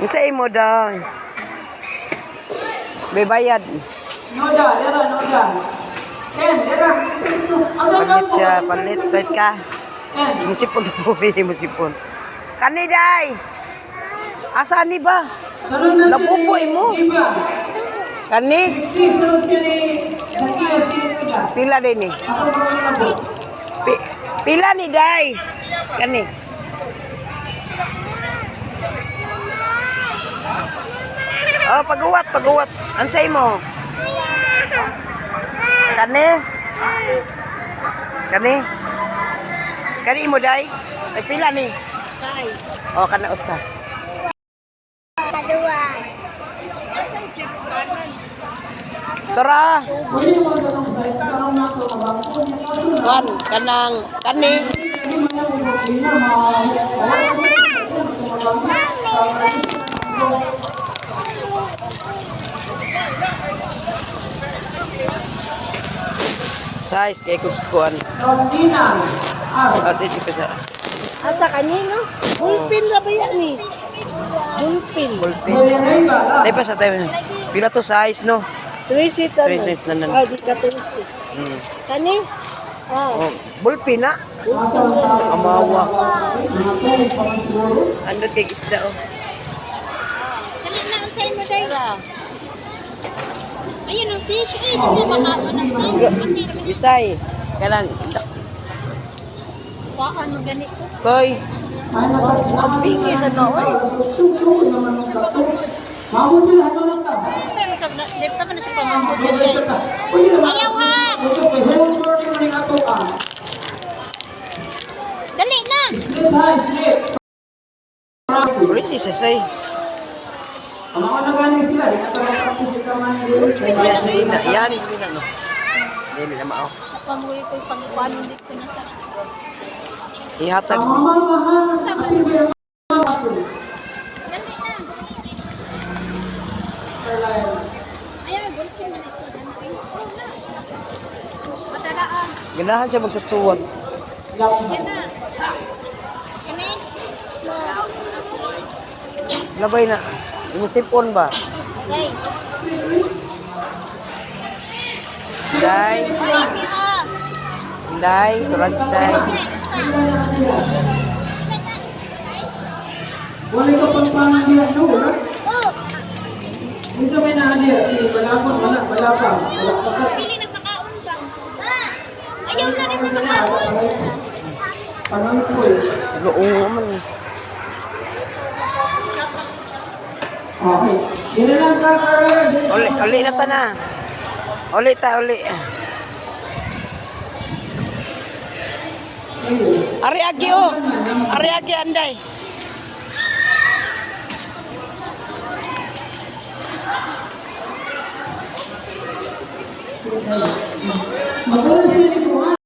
Unsa imo daw? May bayad. Noda, dera, Noda. Ken, dera. Palit siya, palit, palit ka. Ken. Musipon to bumili, musipon. Kani day. Asa ni ba? Sunod na si Napupo imo. Iba. Kani? 60, sunod siya ni Zakia si Noda. Pila din ni. Ako mga nabo. Pila ni day. Kani. Oh, paguwat, paguwat. Ansay mo? Kani? Kani? Kani mo day? Ay pila ni? Size. Oh, kana usa. Dua. Tara. Kan kanang kani. Size kay kung kuan. Nordina. R. Ate di pa siya. Asa kanino? Bulpin ra ba yan eh? Bulpin. Bulpin. Villanueva. Tay pa sa tayo. Pila to size no? 13 tanan. Three seats na nan. Ah, di 14. Kani? Ah. Oh, bulpin na. Amawa. Andot kay isda oh. Kali na ang sa'yo mo day. Ayun ang fish. Ay, di ba makaon ang fish? Bisay. Kanang Kuhaan mo gani ko. Koy. Ang bingi sa no oy. Pero ka na, di pa man sa pamangkot yun kay. Ayaw ha. Dali na. Ulit siya say. Iya sa ina, yan is ina no. Dili na mao. Panguwi ko pagkuhan dito na sa. Ihatag. Dali na. Ayaw, bulsin man isa. Oh, na. Matalaan. Ganahan siya magsatsuwag. Yan na. Kani? Labay na. Imusipon ba? Day. Day, Ay, ah. day, turag say. Isa. Wala ka pang pangan no? Wala. Oh, Unsa may naa diya? Si Balapon, wala, wala pa. Wala pa ka. pili nagmakaon ba? Ayaw na rin na makaon. Pangangkoy. Luong man. Okay. Dili lang ka, Carl. Uli, uli na ta na. Uli ta, uli. Ari agi oh. Ari agi anday. Magulo sila ni Buwan.